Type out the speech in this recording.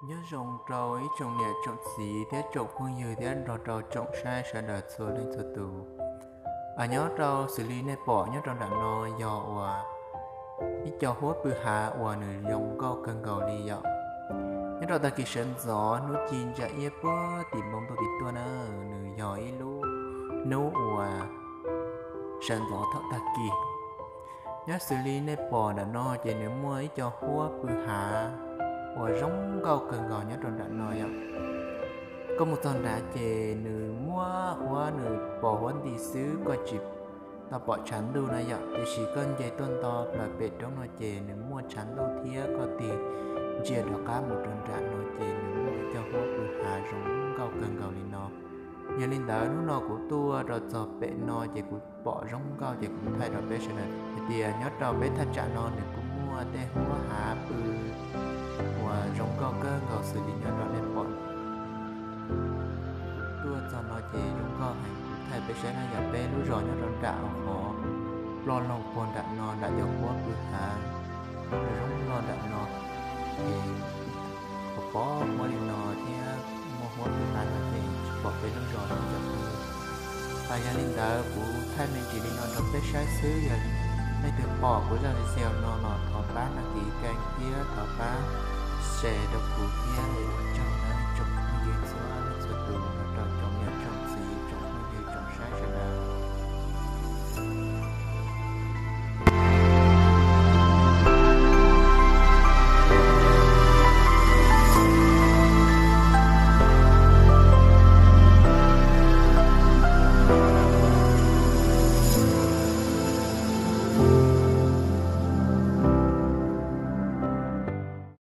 Nyob zoo rau ib tsoom niam tsoom txiv thiab tsoom phooj ywg thiab nrog rau tsoom saib sawv daws txhua leej txhua tus. Nyob rau xws li nej pom nyob rau nram no yog uas ib co huab pw hav uas nws zoo nkauj kawg nkaus li yom. Nyob rau tag kis sawv ntxov hnub ci ntsa iab puag tim npoo ntuj tim tuaj na, nws yog ib lub hnub uas sawv ntxov thaum tag kis. Nyob xws li nej pom nram no ces nws muaj ib co huab pw hav uas zoo nkauj kawg nkaus nyob rau nram no yom. Koj mus txog nrad ces nws muaj huab, nws pos huab nti xwb, koj tsis tau pom tshav ntuj na yom, tiam sis koj nce tuaj nto plaws pem roob no ces nws muaj tshav ntuj thiab koj tig ntsia rov qab mus rau nram no ces nws muaj ib co huab pw hav zoo nkauj kawg nkaus li no. Yog li ntawd hnub no kuv tuaj rau txog pem no ces kuv pom zoo nkauj ces kuv thaij rau peb sawv daws hais tias nyob rau peb thaj tsam no nws kuj muaj tej huab hav pw uas zoo nkauj kawg nkaus xws li nyob rau nej pom. Tuaj txog no ces zoo nkauj heev, kuv thaij peb saib na yom, peb lub zos nyob rau nram qhov ploj loog puag nram no nram cov huab pw hav zoo nkauj nram no. Ces pom huab li no thiab muaj huab pw hav no ces tsis pom peb lub zos no yom. Yog li ntawd kuv thaij me ntsis li no rau peb saib xwb, yog leej twg pom kuv zaj video no los thov pab đăng ký kênh thiab thov pab share rau kuv thiab.